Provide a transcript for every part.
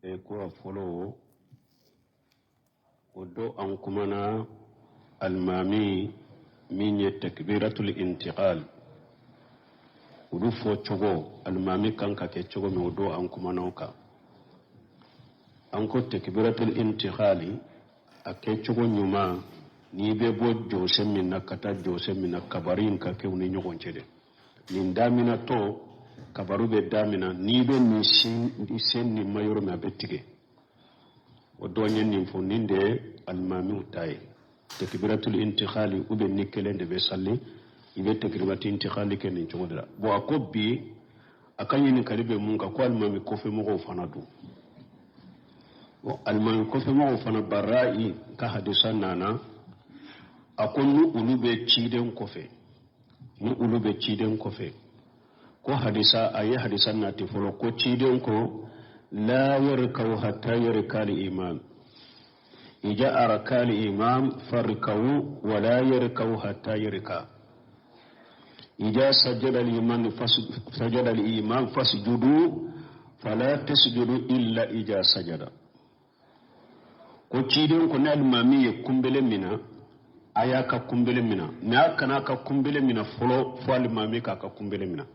Ko a fɔlɔ, o don an kumana alimami min ye takbiratul intiqal olu fɔ cogo, alimami kan ka kɛ cogo min, o don an kumana o kan. An ko takbiratul intiqali a kɛ cogo ɲuman, n'i bɛ bɔ jɔsen min na ka taa jɔsen min na, kabari in ka kɛ u ni ɲɔgɔn cɛ dɛ. Nin daminatɔ kabaru bɛ damina, n'i bɛ nin sen nin ma yɔrɔ min, a bɛ tigɛ. O don ye nin fɔ, nin de ye alimamiw ta ye takbiratul intiqali. U bɛ ni kelen de bɛ sali, i bɛ takbiratul intiqali kɛ nin cogo de la. Bon, a ko bi a ka ɲininkali bɛ mun kan? Ko alimami kɔfɛmɔgɔw fana don. Bon, alimami kɔfɛmɔgɔw fana, Barayi ka hadisa nana, a ko ni olu bɛ ciden kɔfɛ, ni olu bɛ ciden kɔfɛ, ko hadisa, a ye hadisa nati fɔlɔ, ko ciden ko: la yarkau hatta yarka al-imam, ija araka al-imam farkau wala yarkau hatta yarka, ija sajada al-imam sajada al-imam fasjudu fala tasjudu illa ija sajada. Ko ciden ko ni alimami ye kunbele mina, a y'a ka kunbele mina, mais a kana ka kunbele mina fɔlɔ fo alimami k'a ka kunbele mina.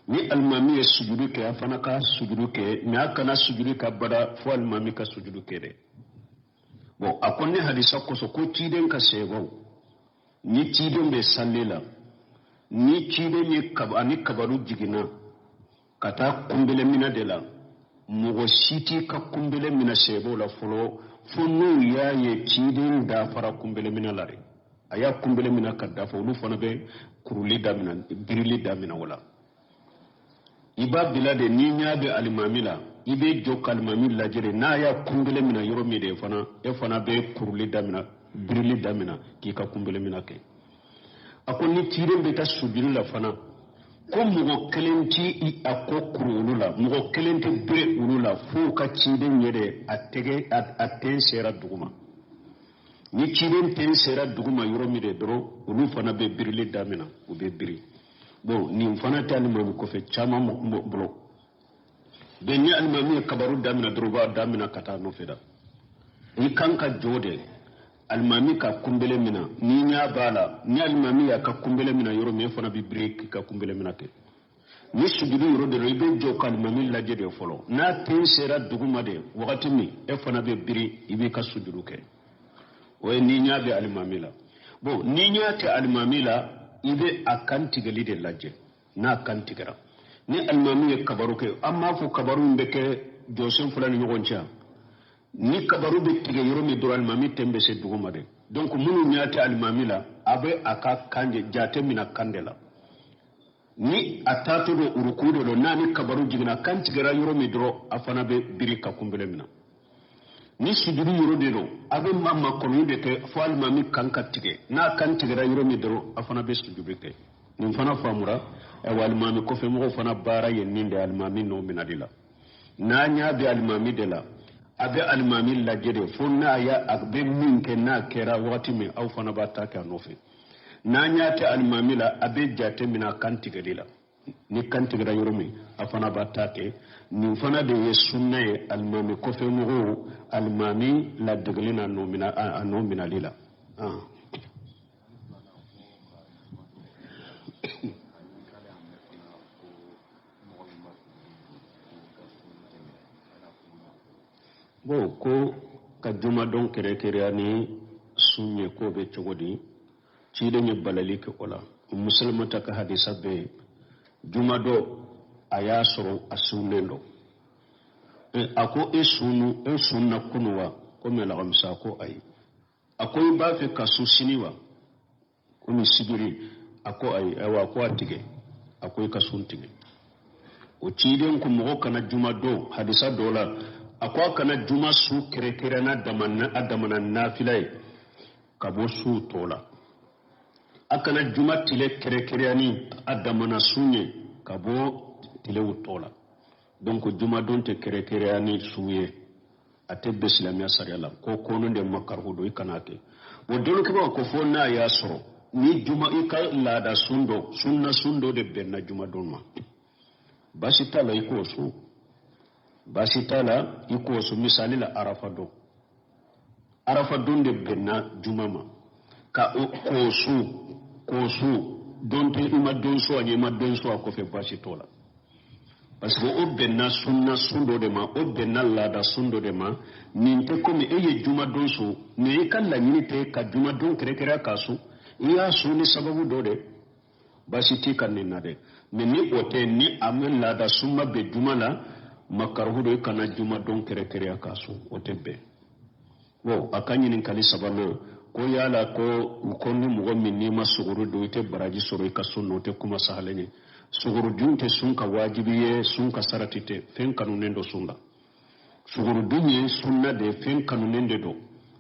Ni alimami ye sujudu kɛ, a fana ka sujudu kɛ, mais a kana sujudu kɛ abada fo alimami ka sujudu kɛ dɛ. Bon, a ko ni hadisa kosɔn, ko ciden ka sahabaw, ni ciden bɛ sali la, ni ciden ye ani kabaru jiginna ka taa kunbele minɛ de la, mɔgɔ si t'i ka kunbele minɛ sahabaw la fɔlɔ fo n'u y'a ye ciden dafara kunbele minɛ la de. A y'a kunbele minɛ ka dafa, olu fana bɛ kuruli daminɛ, birili daminɛ o la. I b'a bila de, n'i ɲɛ bɛ alimami la, i bɛ jɔ ka alimami lajɛ de. N'a y'a kunbele minɛ yɔrɔ min de fana, e fana bɛ kuruli daminɛ, birili daminɛ k'i ka kunbele minɛ kɛ. A ko ni ciden bɛ taa sujudi la fana, ko mɔgɔ kelen ti a kɔ kuru olu la, mɔgɔ kelen tɛ bere olu la f'u ka ciden yɛrɛ a tɛgɛ a ten sera duguma. Ni ciden ten sera duguma yɔrɔ min de dɔrɔn, olu fana bɛ birili daminɛ, u bɛ biri. Bon, nin fana tɛ alimami kɔfɛ caman bolo bɛn. Ni alimami ye kabaru daminɛ dɔrɔn, u b'a daminɛ ka taa nɔfɛ da. I kan ka jɔ de alimami ka kunbele minɛ n'i ɲɛ b'a la. Ni alimami y'a ka kunbele minɛ yɔrɔ min, e fana bɛ biri k'i ka kunbele minɛ kɛ. Ni sujudu yɔrɔ de la, i bɛ jɔ ka alimami lajɛ de fɔlɔ. N'a ten sera duguma de wagati min, e fana bɛ biri, i b'i ka sujudu kɛ. O ye n'i ɲɛ bɛ alimami la. Bon, n'i ɲɛ tɛ alimami la, i bɛ a kan tigɛli de lajɛ. N'a kan tigɛra, ni alimami ye kabaru kɛ, an b'a fɔ kabaru in bɛ kɛ jɔsen fila ni ɲɔgɔn cɛ. Ni kabaru bɛ tigɛ yɔrɔ min dɔrɔn, alimami ten bɛ se duguma de. Donc minnu ɲɛ tɛ alimami la, a bɛ a ka kan jate minɛ kan de la. Ni a taatɔ don uruku de don, n'a ni kabaru jiginna, kan tigɛra yɔrɔ min dɔrɔn, a fana bɛ biri ka kunbele minɛ. Ni sujudu yɔrɔ de don, a bɛ ma makɔnɔ de kɛ fo alimami kan ka tigɛ. N'a kan tigɛra yɔrɔ min dɔrɔn, a fana bɛ sujudu kɛ. Nin fana faamura. Ayiwa, alimami kɔfɛ mɔgɔw fana baara ye nin de, alimami nɔ minɛli la. N'a ɲɛ bɛ alimami de la, a bɛ alimami lajɛ de fo n'a y'a a bɛ min kɛ, n'a kɛra wagati min, aw fana b'a ta kɛ a nɔfɛ. N'a ɲɛ tɛ alimami la, a bɛ jate minɛ a kan tigɛli la. Ni kan tigɛra yɔrɔ min, a fana b'a ta kɛ. Nin fana de ye sunna ye alimami kɔfɛ mɔgɔw alimami ladegeli n'a nɔ minɛ, a nɔ minɛli la. Bon, ko ka jumadon kɛrɛnkɛrɛnya ni sun ye, k'o bɛ cogo di? Ciden ye balali kɛ o la. Umu Salamata ka hadisa bɛ yen. Jumadon a y'a sɔrɔ a sunnen don. A ko: e sunu, e sunna kunu wa? Komi alamisa. Ko ayi. A ko: i b'a fɛ ka sun sini wa, komi sibiri? A ko ayi. Ayiwa, a ko a tigɛ. A ko i ka sun tigɛ. O ciden ko mɔgɔ kana juma don, hadisa dɔ la, a ko a kana juma su kɛrɛnkɛrɛn n'a a damana nafila ye ka bɔ su tɔ la, a kana juma tile kɛrɛnkɛrɛnya ni a damana sun ye ka bɔ tilew tɔ la. Donc jumadon tɛ kɛrɛnkɛrɛnya ni sun ye, a tɛ bɛn silamɛya sariya la. Ko kɔnɔ de makaruhu don, i kana kɛ. O dɔnnikɛbagaw ko fo n'a y'a sɔrɔ ni juma i ka laada sun dɔ, sunna sun dɔ de bɛnna jumadon ma, baasi t'a la, i k'o sun. Baasi t'a la i k'o sun. Misali la, arafa don, arafa don de bɛnna juma ma, ka k'o sun, k'o sun don tɛ, i ma don sun a ɲɛ, i ma don sun a kɔfɛ, baasi t'o la, parce que o bɛnna sunna sun dɔ de ma, o bɛnna laada sun dɔ de ma. Nin tɛ komi e ye jumadon sun, mais i ka laɲini tɛ ka jumadon kɛrɛnkɛrɛn k'a sun, i y'a sun ni sababu dɔ de, baasi t'i kan nin na dɛ. Mais ni o tɛ, ni a ma laada sun ma bɛn juma la, makaruhu don i kana jumadon kɛrɛnkɛrɛnya k'a sun, o tɛ bɛn. Bon, a ka ɲininkali sabanan ko yala ko ni mɔgɔ min n'i ma suguri dun, i tɛ baraji sɔrɔ i ka sun na, o tɛ kuma sahalen ye. Suguri dun tɛ sun ka wajibi ye, sun ka sarati tɛ, fɛn kanunen don sun la. Suguri dun ye sunna de ye, fɛn kanunen de don.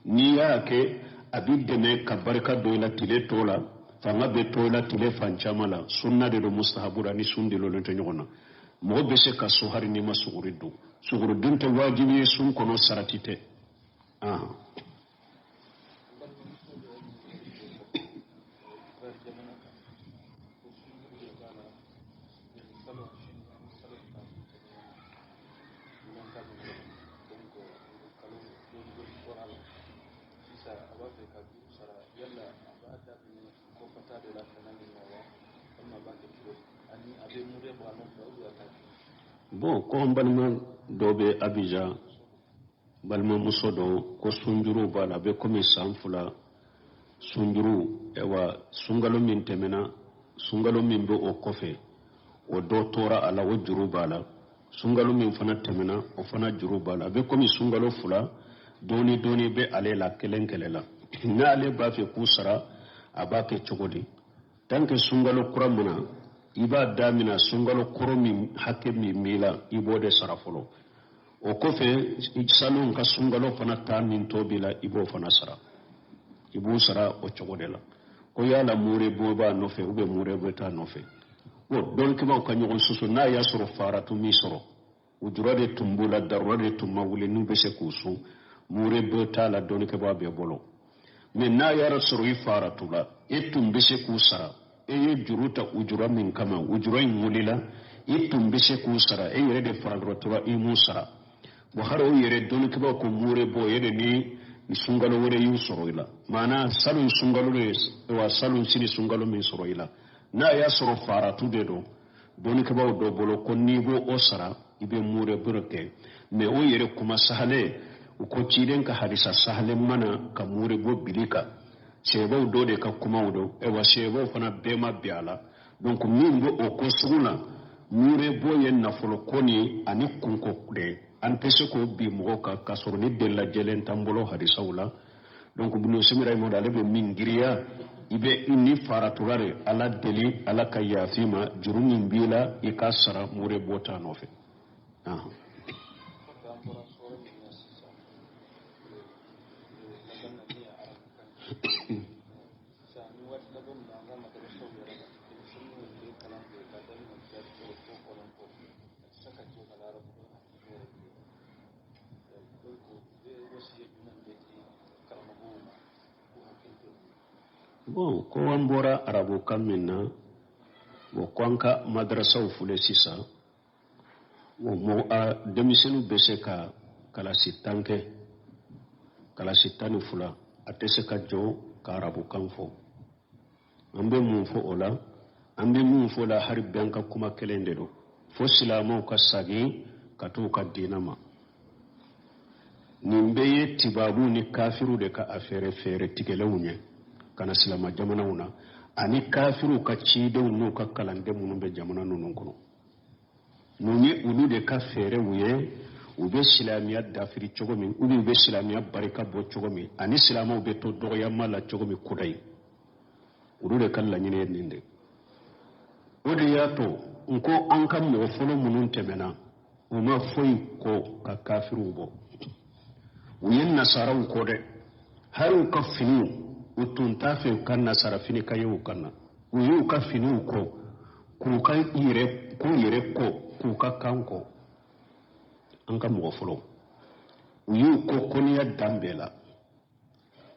N'i y'a kɛ, a b'i dɛmɛ ka barika don i la tile tɔ la, fanga bɛ to i la tile fan caman la. Sunna de don, mustahabu la, ni sun delilen tɛ ɲɔgɔn na. Mɔgɔ bɛ se ka sun hali n'i ma suguri dun. Suguri dun tɛ wajibi ye sun kɔnɔ, sarati tɛ. Bon, ko an balima dɔ bɛ Abijan, balimamuso dɔ, ko sunjuru b'a la, a bɛ komi san 2 sunjuru. Ayiwa, sunkalo min tɛmɛna, sunkalo min bɛ o kɔfɛ, o dɔ tora a la, o juru b'a la. Sunkalo min fana tɛmɛna, o fana juru b'a la. A bɛ komi sunkalo 2 dɔɔni dɔɔni bɛ ale la kelen kelen la. N'ale b'a fɛ k'u sara, a b'a kɛ cogo di? Tant que sunkalo kura mana, i b'a damina sunkalo kɔrɔ min hakɛ min b'i la, i b'o de sara fɔlɔ. O kɔfɛ, salon ka sunkalo fana ta min tɔ b'i la, i b'o fana sara. I b'o sara o cogo de la. Ko yala mure bɔ b'a nɔfɛ ou bien mure bɔ t'a nɔfɛ? Bon, dɔnnikɛbaaw ka ɲɔgɔn sɔsɔ. N'a y'a sɔrɔ faratu min sɔrɔ, ujura de tun b'u la, darura de tun ma wuli, n'u bɛ se k'u sun, mure bɔ t'a la dɔnnikɛbaa bɛɛ bolo. Mais n'a y'a sɔrɔ i faratu la, e tun bɛ se k'u sara, e ye juru ta ujura min kama, ujura in wulila, i tun bɛ se k'u sara, e yɛrɛ de faratɔra, i m'u sara. Bon, hali o yɛrɛ, dɔnnikɛbaaw ko mure bɔ yɛrɛ ni sunkalo wɛrɛ y'u sɔrɔ i la, maana salon sunkalo de wa, salon sini sunkalo min sɔrɔ i la, n'a y'a sɔrɔ faratu de don, dɔnnikɛbaaw dɔ bolo ko n'i b'o o sara, i bɛ mure bɔ kɛ. Mais o yɛrɛ kuma sahalen, u ko ciden ka hadisa sahalen mana ka mure bɔ bili kan, sɛbɛw dɔ de ka kumaw don. Ayiwa, sɛbɛw fana bɛɛ ma bɛn a la. Donc min bɛ o ko sugu la, mure bɔ ye nafolo ko ni ani kunko de ye, an tɛ se k'o bi mɔgɔw kan k'a sɔrɔ ni delila jɛlen t'an bolo hadisaw la. Donc Ibn Usaymin rahimahullah, ale bɛ min giriya, i bɛ ni faratura de, Ala deli, Ala ka yafi ma, juru min b'i la, i k'a sara, mure bɔ t'a nɔfɛ. An bɔra sɔrɔ min na sisan, laban na min ye arabukan ye sisan, ni waati laban min na, an ka madarasaw yɛrɛ la, denmisɛnninw bɛ kalan kɛ ka daminɛ 6 fo 9, a tɛ se ka jɔ ka arabukan hakili yɛrɛ bilen. Donc u bɛ wasiya jumɛn de di karamɔgɔw ma k'u hakili to nin na? Bon, ko an bɔra arabukan min na, bon, ko an ka madarasaw filɛ sisan, bon, mɔgɔ a denmisɛnninw bɛ se ka kalasi 10 kɛ, kalasi 12, a tɛ se ka jɔ ka arabukan fɔ. An bɛ mun fɔ o la? An bɛ mun fɔ o la? Hali bɛn ka kuma kelen de don fo silamɛw ka sagin ka t'u ka diinɛ ma. Nin bɛɛ ye tibabu ni kafiru de ka affaire fɛɛrɛ tigɛlenw ye ka na silama jamanaw na, ani kafiruw ka cidenw n'u ka kalanden minnu bɛ jamana ninnu kɔnɔ. Mun ye olu de ka fɛɛrɛw ye? U bɛ silamɛya dafiri cogo min, ou bien u bɛ silamɛya barika bɔ cogo min, ani silamɛw bɛ to dɔgɔyama la cogo min kudayi, olu de ka laɲini ye nin de. O de y'a to n ko an ka mɔgɔ fɔlɔ minnu tɛmɛna, u ma foyi kɔ ka kafiriw bɔ, u ye nasaraw kɔ dɛ. Hali u ka finiw, u tun t'a fɛ u ka nasara fini ka ye u kan na. U y'u ka finiw kɔ, k'u ka yɛrɛ k'u yɛrɛ kɔ, k'u ka kan kɔ. An ka mɔgɔ fɔlɔ, u y'u kɔ kɔniya dan bɛɛ la.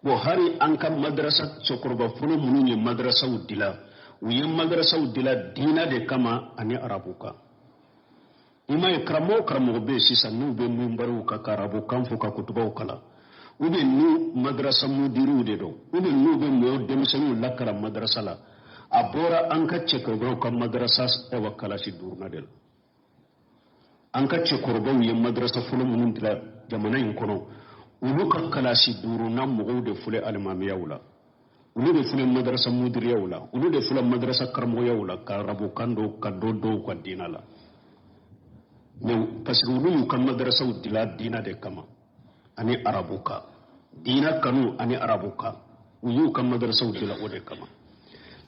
Bon, hali an ka madarasa cɛkɔrɔba fɔlɔ minnu ye madarasaw dila, u ye madarasaw dila diinɛ de kama ani arabu kan. I m'a ye, karamɔgɔ o karamɔgɔ bɛ yen sisan, n'u bɛ minbariw kan ka arabukan fɔ, ka kutubaw kalan, ou bien n'u madarasa mudiriw de don, ou bien n'u bɛ mɔgɔw denmisɛnninw lakalan madarasa la, a bɔra an ka cɛkɔrɔbaw ka madarasa ɛwa kalasi duurunan de la. An ka cɛkɔrɔbaw ye madarasa fɔlɔ minnu dilan jamana in kɔnɔ, olu ka kalasi duurunan mɔgɔw de filɛ alimamiyaw la, olu de filɛ madarasa mudiriyaw la, olu de filɛ madarasa karamɔgɔyaw la, ka arabukan dɔw ka dɔ dɔw ka diina la. Mais parce que olu y'u ka madarasaw dila diina de kama ani arabukan, diina kanu ani arabukan, u y'u ka madarasaw dila o de kama.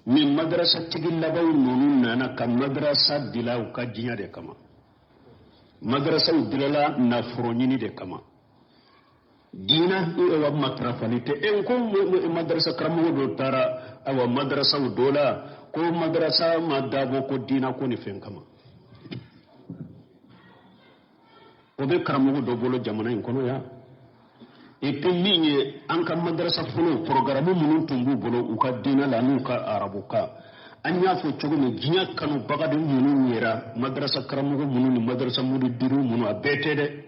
Mais madarasa tigi labanw ninnu nana ka madarasa dila u ka diɲɛ de kama. Madarasaw dilala nafolo ɲini de kama, diina awa matarafali tɛ. E ko madarasa karamɔgɔ dɔ taara awa madarasaw dɔ la ko madarasa ma dabɔ ko diina ko ni fɛn kama. O bɛ karamɔgɔ dɔ bolo jamana in kɔnɔ yan. Et puis min ye an ka madarasa fɔlɔw, programme minnu tun b'u bolo u ka diinɛ la n'u ka arabukan, an y'a fɔ cogo min, diɲɛ kanubaga de minnu yera madarasa karamɔgɔ minnu ni madarasa mudiriw minnu, a bɛɛ tɛ dɛ,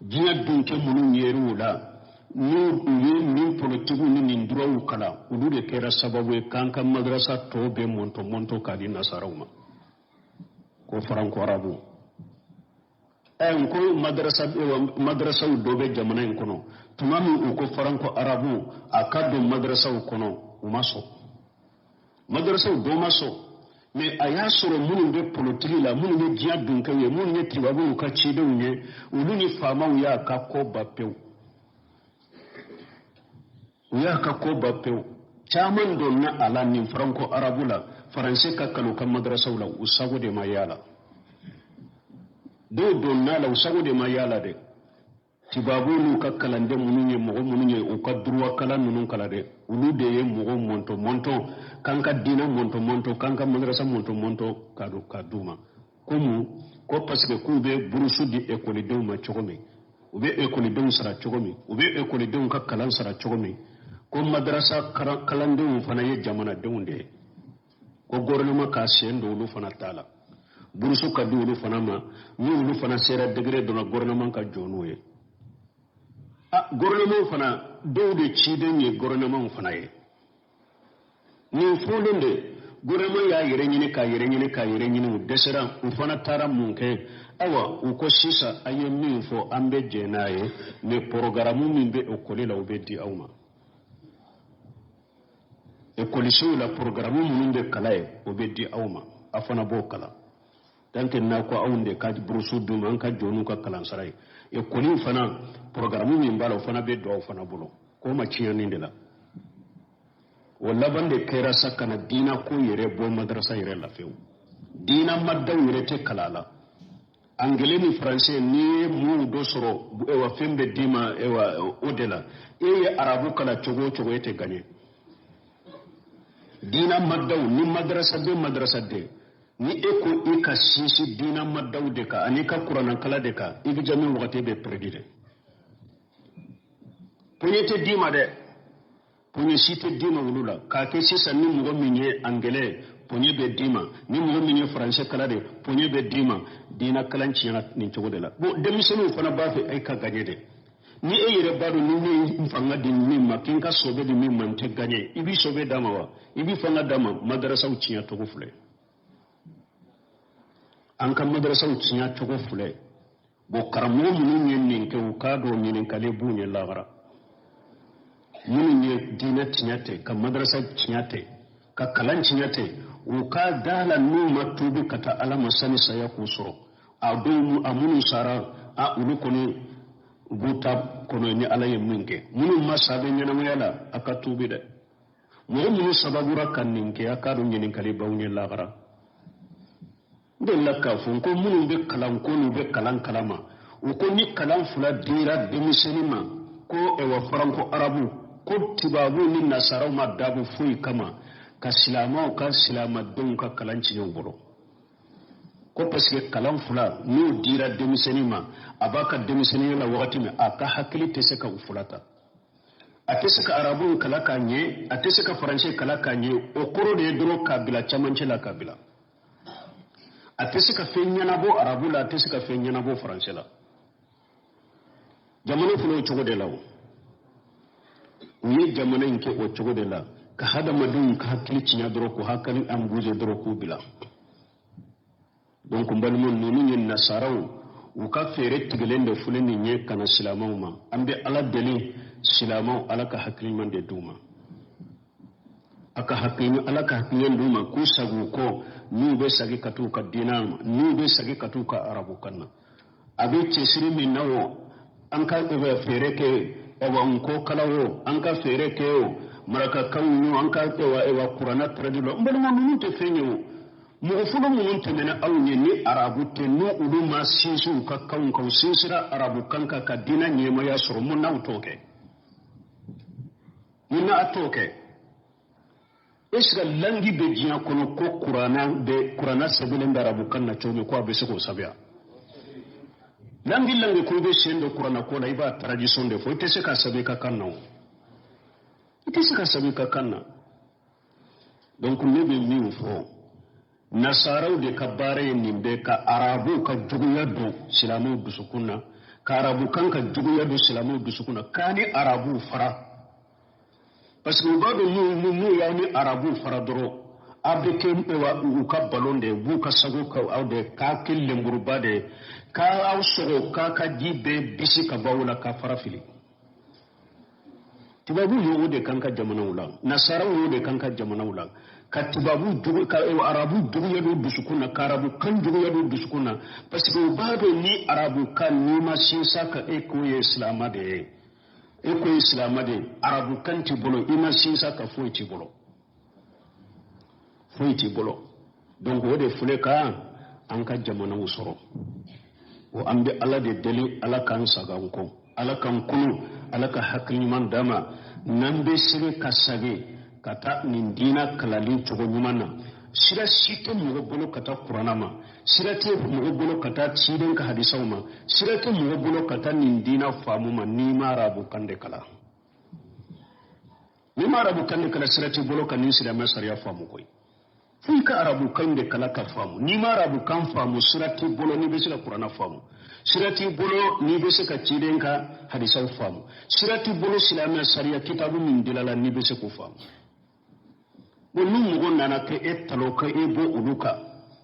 diɲɛ dunkɛ minnu yer'u la, n'u u ye nin politigiw ni nin duraw kalan, olu de kɛra sababu ye k'an ka madarasa tɔ bɛɛ mɔntɔ mɔntɔ k'a di nasaraw ma ko faranko arabu. Ɛ n ko madarasa madarasaw dɔ bɛ jamana in kɔnɔ, tuma min u ko faranko arabu a ka don madarasaw kɔnɔ, u ma sɔn. Madarasaw dɔ ma sɔn, mais a y'a sɔrɔ minnu bɛ politiki la, minnu bɛ diɲɛ dunkɛw ye, minnu ye tubabuw ka cidenw ye, olu ni faamaw y'a ka ko ba pewu, u y'a ka ko ba pewu. Caman donna a la nin faranko arabu la, faransɛ ka kalan u ka madarasaw la, u sago de ma y'a la. Dɔw donna a la, u sago de ma y'a la dɛ. Tubabu n'u ka kalanden minnu ye mɔgɔ minnu ye u ka duruwa kalan ninnu kalan dɛ, olu de ye mɔgɔ mɔntɔ mɔntɔ k'an ka diinɛ mɔntɔ mɔntɔ, k'an ka madarasa mɔntɔ mɔntɔ ka don ka d'u ma. Ko mun? Ko parce que k'u bɛ burusu di ekɔlidenw ma cogo min, u bɛ ekɔlidenw sara cogo min, u bɛ ekɔlidenw ka kalan sara cogo min, ko madarasa kalandenw fana ye jamanadenw de ye, ko gouvernement k'a sen don olu fana ta la, burusu ka di olu fana ma, ni olu fana sera degré dɔ la, gouvernement ka jɔ n'o ye. A gouvernement fana dɔw de ciden ye gouvernement fana ye. Nin fɔlen de, gouvernement y'a yɛrɛ ɲini k'a yɛrɛ ɲini k'a yɛrɛ ɲini, u dɛsɛra. U fana taara mun kɛ? Ayiwa, u ko sisan a ye min fɔ, an bɛ jɛn n'a ye, mais programme min bɛ ekɔli la, o bɛ di aw ma. Ekɔlisow la, programme minnu bɛ kalan ye, o bɛ di aw ma, a fana b'o kalan. Tant que n'a ko anw de ka burusu d'u ma, an ka jɔ n'u ka kalansara ye, ekɔliw fana programme min b'a la, o fana bɛ don aw fana bolo. K'o ma tiɲɛni de la, o laban de kɛra sa ka na diina ko yɛrɛ bɔ madarasa yɛrɛ la fewu. Diina madaw yɛrɛ tɛ kalan la. Angilɛ ni faransɛ, n'i ye mun dɔ sɔrɔ, ewa fɛn bɛ d'i ma, ewa o de la e ye arabu kalan cogo o cogo, e tɛ gaɲɛ. Diina madaw ni madarasa bɛ madarasa de, ni e ko i ka sinsin diina madaw de kan ani ka kuranakala de kan, i bɛ jami wagati bɛ pɛrɛdi dɛ. Poɲɛ tɛ d'i ma dɛ, poɲɛ si tɛ d'i ma olu la. K'a kɛ sisan, ni mɔgɔ min ye angilɛ, poɲɛ bɛ d'i ma, ni mɔgɔ min ye faransɛ kala de, poɲɛ bɛ d'i ma. Diina kalan tiɲɛna nin cogo de la. Bon, denmisɛnninw fana b'a fɛ e ka gaɲɛ dɛ. Ni e yɛrɛ b'a dɔn ni ne ye n fanga di min ma, k'i ka sɔbɛ di min ma, n tɛ gaɲɛ, i b'i sɔbɛ d'a ma wa, i b'i fanga d'a ma. Madarasaw tiɲɛ cogo filɛ, an ka madarasaw tiɲɛ cogo filɛ. Bon, karamɔgɔ minnu ye nin kɛ, u k'a dɔn ɲininkali b'u ɲɛ lahara. Minnu ye diinɛ tiɲɛ tɛ, ka madarasa tiɲɛ tɛ, ka kalan tiɲɛ tɛ, u ka da la n'u ma tuubi ka taa Ala ma sani saya k'u sɔrɔ, a dɔw a minnu sara, a olu kɔni u b'u ta kɔnɔ ni Ala ye min kɛ. Minnu ma sa bɛ ɲɛnamaya la, a ka tuubi dɛ. Mɔgɔ minnu sababura ka nin kɛ, a k'a dɔn ɲininkali b'aw ɲɛ lahara. N delila k'a fɔ ko minnu bɛ kalanko n'u bɛ kalan kalama, u ko ni kalan fila dira denmisɛnnin ma, ko ɛwà faranko arabu, ko tubabu ni nasaraw ma dabɔ foyi kama ka silamɛw ka silamɛdenw ka kalan tiɲɛ u bolo, ko parce que kalan fila n'o dira denmisɛnnin ma, a b'a ka denmisɛnninya la wagati min, a ka hakili tɛ se ka u fila ta, a tɛ se ka arabu kalan k'a ɲɛ, a tɛ se ka faransɛ kalan k'a ɲɛ. O kɔrɔ de ye dɔrɔn k'a bila camancɛ la, k'a bila. A tɛ se ka fɛn ɲɛnabɔ arabu la, a tɛ se ka fɛn ɲɛnabɔ faransɛ la. Jamana fana o cogo de la o. U ye jamana in kɛ o cogo de la, ka hadamadenw ka hakili tiɲɛ dɔrɔn, k'u hakili embousser dɔrɔn, k'u bila. Donc n balimaw, ninnu ye nasaraw u ka fɛɛrɛ tigɛlen de filɛ nin ye ka na silamɛw ma. An bɛ Ala deli, silamɛw, Ala ka hakili ɲuman de d'u ma, a ka hakili, Ala ka hakili ɲuman d'u ma, k'u sagin u kɔ n'u bɛ segin ka t'u ka diinɛ ma, n'u bɛ segin ka t'u ka arabukan na. A bɛ cɛsiri min na o, an ka fɛɛrɛ kɛ ɛwa nko kala o, an ka fɛɛrɛ kɛ o marakakanw o, an ka ɛwa kuranna traduit la. N balima, ninnu tɛ fɛn ye o. Mɔgɔ fɔlɔ minnu tɛmɛna aw ɲɛ ni arabu tɛ, n'u olu ma sinsin u ka kanw kan, u sinsira arabu kan kan ka diinɛ ɲɛmaya sɔrɔ, mun n'aw t'o kɛ? Mun n'a t'o kɛ? Est ce que langue bɛ diɲɛ kɔnɔ ko kuranna bɛ, kuranna sɛbɛnlen bɛ arabu kan na cogo min, ko a bɛ se k'o sɛbɛn? Langue langue ko i bɛ sen don kuranna ko la, i b'a traduction de fɔ, i tɛ se k'a sɛbɛn i ka kan na o, i tɛ se k'a sɛbɛn i ka kan na. Donc ne bɛ min fɔ, nasaraw de ka baara ye nin bɛɛ, ka arabuw ka juguya don silamɛw dusukun na, ka arabukan ka juguya don silamɛw dusukun na, k'a ni arabuw fara, parce que u b'a dɔn n'u y'aw ni arabuw fara dɔrɔn, a bɛ kɛ u ka balon de ye, u b'u ka sago ka aw de k'a kɛ lenburuba de ye, k'aw sɔgɔ, k'a ka ji bɛɛ bisi ka bɔ aw la, k'a fara fili. Tubabu ye o de kan ka jamanaw la, nasaraw y'o de kan ka jamanaw la, ka tubabu jugu, ka arabu juguya don dusukun na, ka arabu kan juguya don dusukun na, parce que u b'a dɔn ni arabu kan n'i ma sinsin ka, e k'o ye silamɛ de ye, e ko ye silamɛ de ye, arabu kan t'i bolo, i ma sinsin ka, foyi t'i bolo, foyi t'i bolo. Donc o de filɛ ka an ka jamanaw sɔrɔ o. An bɛ Ala de deli, Ala k'an saga an kɔ, Ala k'an kunu, Ala ka hakili ɲuman d'an ma, n'an bɛ se ka segin ka taa nin diinɛ kalali cogo ɲuman na. Sira si tɛ mɔgɔ bolo ka taa kuranna ma, sira tɛ mɔgɔ bolo ka taa ciden ka hadisaw ma, sira tɛ mɔgɔ bolo ka taa nin diinɛ faamu ma n'i ma arabu kan de kalan. N'i ma arabu kan de kalan, sira t'i bolo ka nin silamɛ sariya faamu koyi. Fo i ka arabu kan de kalan ka faamu. N'i ma arabu kan faamu, sira t'i bolo n'i bɛ se ka kuranna faamu, sira t'i bolo n'i bɛ se ka ciden ka hadisaw faamu, sira t'i bolo silamɛ sariya kitabu min dila la n'i bɛ se k'o faamu. Bon, ni mɔgɔ nana kɛ e talo ka e bɔ olu kan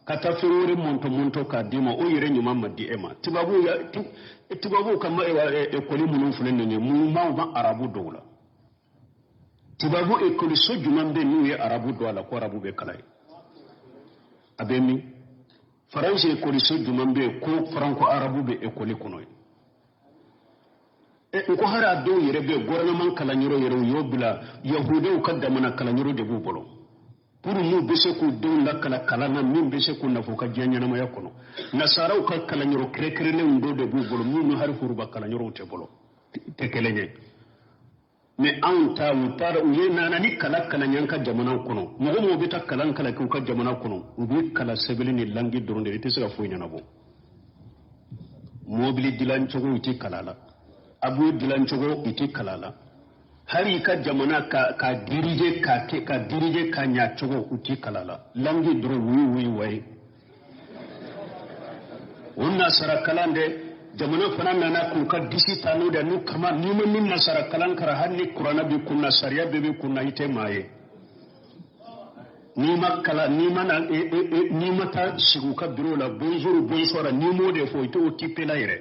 ka taa fɛn wɛrɛ mɔntɔ mɔntɔ k'a d'i ma, o yɛrɛ ɲuman ma di e ma. Tubabu ya, tubabuw ka ekɔli minnu filɛ nin ye, mun ma ma arabu dɔw la? Tubabu ekɔliso jumɛn bɛ n'u ye arabu don a la ko arabu bɛ kalan yen? A bɛ min? Faransi ekɔliso jumɛn bɛ yen ko faranko arabu bɛ ekɔli kɔnɔ yen? N ko hali a dɔw yɛrɛ bɛ gouvernement kalanyɔrɔ yɛrɛ, u y'o bila, yahudiw ka jamana kalanyɔrɔ de b'u bolo pour n'u bɛ se k'u denw lakala kalan na min bɛ se k'u nafa u ka diɲɛ ɲɛnamaya kɔnɔ. Nasaraw ka kalanyɔrɔ kɛrɛnkɛrɛnnenw dɔw de b'u bolo minnu hali foroba kalanyɔrɔw tɛ bolo, tɛ kelen ye. Mais anw ta, u taara, u ye nana ni kalan kalan y'an ka jamanaw kɔnɔ. Mɔgɔ mɔgɔ bɛ taa kalan kalan kɛ u ka jamana kɔnɔ, u bɛ kalan sɛbɛnni ni langue dɔrɔn de, i tɛ se ka foyi ɲɛnabɔ. Mobili dilan cogo, i tɛ kalan la. Abu dilan cogo, i tɛ kalan la. Hali i ka jamana ka diriger, ka kɛ ka diriger ka ɲa cogo, u tɛ kalan la. Langue dɔrɔn, oui oui waye. O nasara kalan de, jamana fana nana k'u ka disi ta n'o de n'u kama. N'i ma ni nasara kalan kɛra, hali ni kuranna b'i kunna, sariya bɛɛ b'i kunna, i tɛ maa ye. N'i ma kalan, n'i ma na, n'i ma taa sigi u ka bureau la, bonjour, bonsoir, n'i m'o de fɔ, i t'o occupé la yɛrɛ,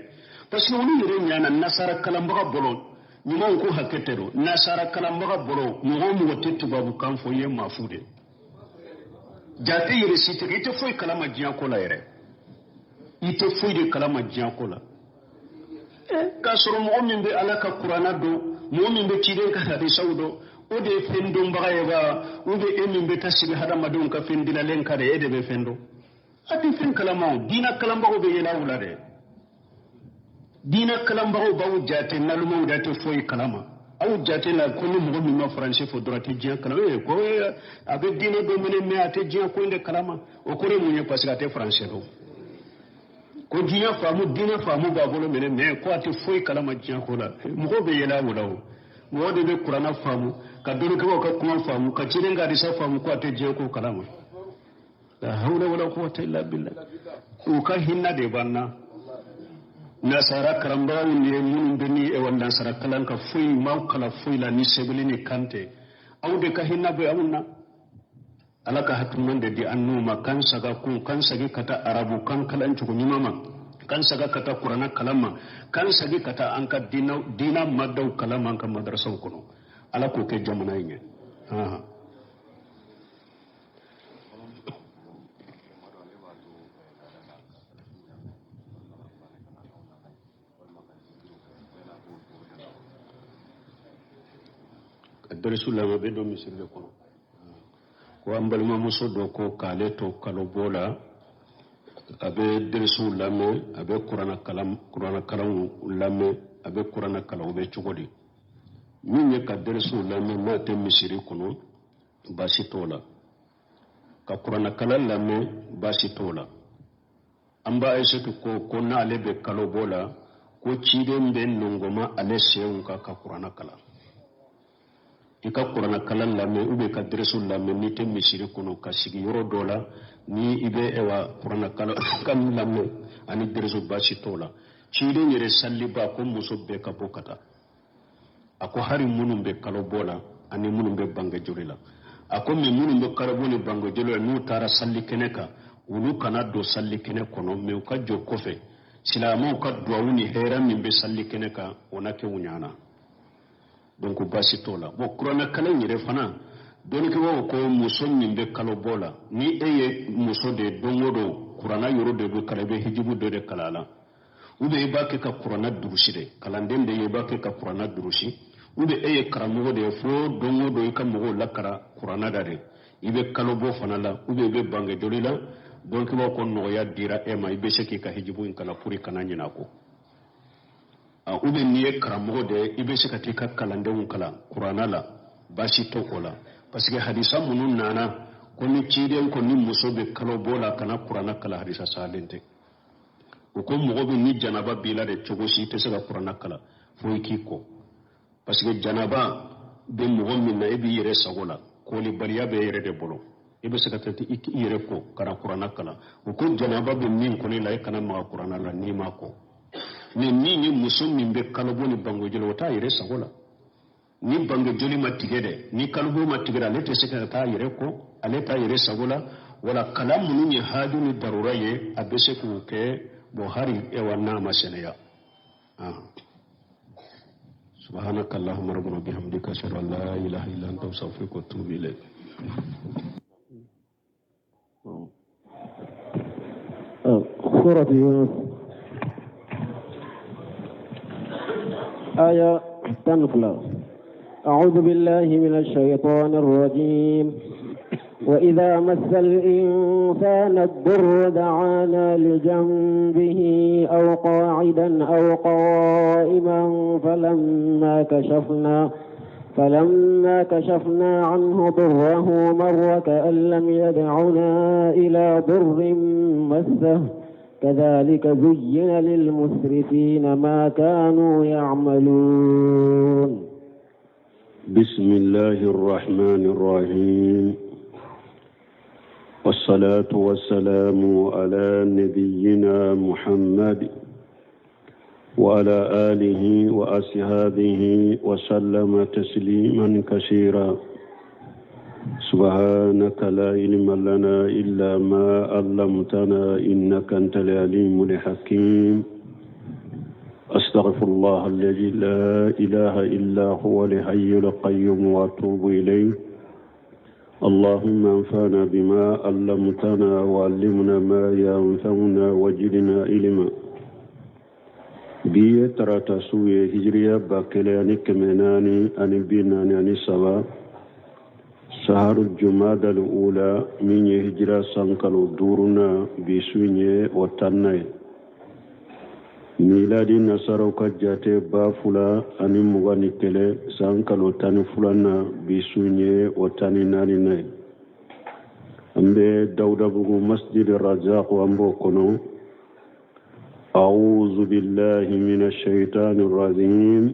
parce que olu yɛrɛ ɲana nasara kalanbaga bolo. Ɲumanw ko hakɛ tɛ don nasara kalanbaga bolo. Mɔgɔ o mɔgɔ tɛ tubabukan fɔ, i ye maa fu de jate yɛrɛ si tɛ. I tɛ foyi kalama diɲɛ ko la yɛrɛ, i tɛ foyi de kalama diɲɛ ko la. K'a sɔrɔ mɔgɔ min bɛ Ala ka kuranna dɔn, mɔgɔ min bɛ ciden ka hadisaw dɔn, o de ye fɛn dɔnbaga ye wa? Ou bien e min bɛ taa sigi hadamadenw ka fɛn dilalen kan de, e de bɛ fɛn dɔn? A tɛ fɛn kalama o. Diinɛ kalanbagaw bɛ yɛlɛ aw la dɛ. Diinɛ kalanbagaw b'aw jate nalumaw de, a tɛ foyi kalama. Aw jate la ko ni mɔgɔ min ma faransi fɔ dɔrɔn, a tɛ diɲɛ kalama. Ee, ko a bɛ diinɛ dɔ minɛ, mais a tɛ diɲɛ ko in de kalama. O kɔrɔ ye mun ye? Parce que a tɛ faransi dɔn. Ko diɲɛ faamu, diinɛ faamu b'a bolo minɛ, mais ko a tɛ foyi kalama diɲɛ ko la. Mɔgɔw bɛ yɛlɛ aw la o. Mɔgɔ de bɛ kuranna faamu, ka dɔnnikɛlaw ka kuma faamu, ka ciden ka hadisa faamu, ko a tɛ diɲɛ ko kalama. La hawla wala quwwata illa billah. U ka hinna de b'an na. Nasara karamɔgɔw ni minnu bɛ ni ewa nasara kalan ka foyi m'aw kalan foyi la ni sɛbɛnni ni kan tɛ, aw de ka hinna bɛ anw na. Ala ka hakiliman de di an n'u ma, k'an saga kun, k'an sagi ka taa arabu kan kalan cogo ɲuman ma, k'an saga ka taa kurana kalan ma, k'an sagi ka taa an ka diina madaw kalan ma an ka madarasaw kɔnɔ. Ala k'o kɛ jamana in ye. Darisu lamɛn bɛ don misiri de kɔnɔ. Ko an balimamuso dɔ ko k'ale to kalobɔ la, a bɛ derisiw lamɛn, a bɛ kurana kalanw lamɛn, a bɛ kurana kalan, o bɛ cogo di? Min ye ka derisiw lamɛn n'a tɛ misiri kɔnɔ, baasi t'o la. Ka kurana kalan lamɛn, baasi t'o la. An ba Ayisetu ko n'ale bɛ kalobɔ la, ko ciden bɛ nɔngɔma ale senw kan ka kurana kalan. I ka kurana kalan lamɛn ou bien ka dɛrɛsiw lamɛn n'i tɛ misiri kɔnɔ, ka sigi yɔrɔ dɔ la ni i bɛ ewa kurana kalan kan lamɛn ani dɛrɛsiw, baasi t'o la. Ciden yɛrɛ saliba ko muso bɛɛ ka bɔ ka taa. A ko hari minnu bɛ kalo bɔ la ani minnu bɛ bange joli la. A ko mais minnu bɛ kalo bɔ ni bange joli la, n'u taara sali kɛnɛ kan, olu kana don sali kɛnɛ kɔnɔ, mais u ka jɔ kɔfɛ. Silamɛw ka duwawu ni hɛrɛ min bɛ sali kɛnɛ kan, o na kɛ u ɲana. Donc baasi t'o la. Bon, kuranɛ kalan yɛrɛ fana, dɔnnikɛbaaw ko muso min bɛ kalo bɔ la, ni e ye muso de ye, don o don kuranɛ yɔrɔ de bɛ kalan, i bɛ hijibu dɔ de kalan a la, ou bien i b'a kɛ ka kuranɛ durusi de, kalanden de ye, i b'a kɛ ka kuranɛ durusi, ou bien e ye karamɔgɔ de ye, fo don o don i ka mɔgɔw lakara kuranɛ da de, i bɛ kalo bɔ fana la, ou bien i bɛ bange joli la. Dɔnnikɛbaaw ko nɔgɔya dira e ma, i bɛ se k'i ka hijibu in kalan pour i kana ɲinɛ a kɔ. Ou bien n'i ye karamɔgɔ de ye, i bɛ se ka t'i ka kalandenw kalan kuranɛ la, baasi t'o o la. Parce que hadisa minnu nana ko ni ciden ko ni muso bɛ kalo bɔ la kana kuranɛ kalan, hadisa salen tɛ. O ko mɔgɔ bɛ ni janaba b'i la de, cogo si i tɛ se ka kuranɛ kalan fo i k'i ko. Parce que janaba bɛ mɔgɔ min na, e b'i yɛrɛ sago la, kolibaliya bɛ e yɛrɛ de bolo, i bɛ se ka taa i yɛrɛ ko ka na kuranɛ kalan. O ko janaba bɛ min kɔni la, e kana maga kuranɛ la n'i ma ko. Mais min ye muso min bɛ kalobɔ ni bangejoli, o t'a yɛrɛ sago la. Ni bangejoli ma tigɛ dɛ, ni kalobɔ ma tigɛ dɛ, ale tɛ se ka taa yɛrɛ ko, ale t'a yɛrɛ sago la. Wala kalan minnu ye haju ni darura ye, a bɛ se k'o kɛ, bon hari ewa n'a ma sɛnɛya. Subhanaka Allahumma rabbana bihamdika, ashhadu an la ilaha illa anta, astaghfiruka wa atubu ilayk. سورة يونس آية 12. أعوذ بالله من الشيطان الرجيم. وإذا مس الإنسان الضر دعانا لجنبه أو قاعدا أو قائما فلما كشفنا عنه ضره مر كأن لم يدعنا إلى ضر مسه كذلك زين للمسرفين ما كانوا يعملون. بسم الله الرحمن الرحيم، والصلاة والسلام على نبينا محمد وعلى آله وأصحابه وسلم تسليما كثيرا. سبحانك لا علم لنا إلا ما علمتنا إنك أنت العليم الحكيم. أستغفر الله الذي لا إله إلا هو الحي القيوم وأتوب إليه. اللهم انفعنا بما علمتنا وعلمنا ما ينفعنا وزدنا علما. Bi ye tarata su ye, hijiriya 1443, saharu jumada ula, min ye hijira san kalo duurunan, bi su in ye o tanna ye. Miladi nasaraw ka jate 2021 san kalo 12nan, bi su in ye o 14nan ye. An bɛ Dawudabugu masjid Razak, an b'o kɔnɔ. أعوذ بالله من الشيطان الرجيم.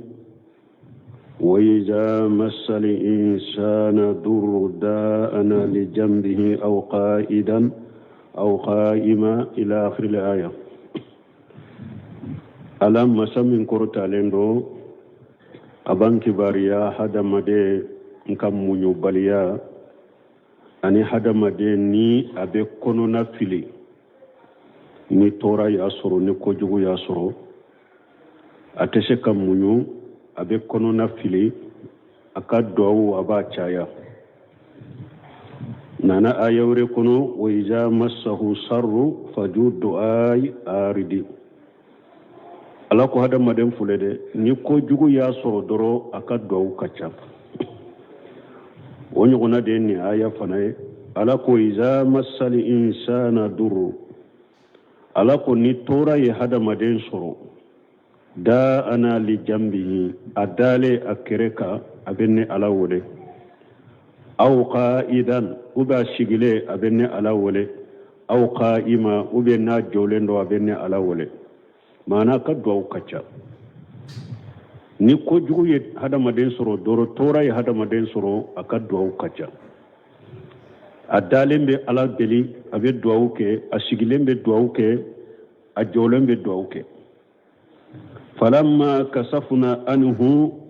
وإذا مس الإنسان ضر داءنا لجنبه أو قائدا أو قائما إلى آخر الآية. Ala masa min kɔrɔtalen don, a b'an kibaruya hadamaden ka muɲubaliya ani hadamaden ni a bɛ kɔnɔna fili ni tɔɔrɔ y'a sɔrɔ, ni kojugu y'a sɔrɔ, a tɛ se ka muɲu, a bɛ kɔnɔna fili, a ka duwawu a b'a caya. Nana aya wɛrɛ kɔnɔ: wa iza massahu sarru faju du'ai aridi. Ala ko hadamaden filɛ dɛ, ni kojugu y'a sɔrɔ dɔrɔn, a ka duwawu ka ca. O ɲɔgɔnna de ye nin aya fana ye. Ala ko: iza massal insana duru. Ala ko ni tɔɔrɔ ye hadamaden sɔrɔ, da'ana li jambihi, a dalen a kɛrɛ kan, a bɛ ne Ala wele, aw qa'idan, ou bien a sigilen, a bɛ ne Ala wele, aw qa'ima, ou bien n'a jɔlen don, a bɛ ne Ala wele. Maana ka duwawu ka ca. Ni kojugu ye hadamaden sɔrɔ dɔrɔn, tɔɔrɔ ye hadamaden sɔrɔ, a ka duwawu ka ca. A dalen bɛ Ala deli, a bɛ duwawu kɛ, a sigilen bɛ duwawu kɛ, a jɔlen bɛ duwawu kɛ. Falamma kasafuna anhu.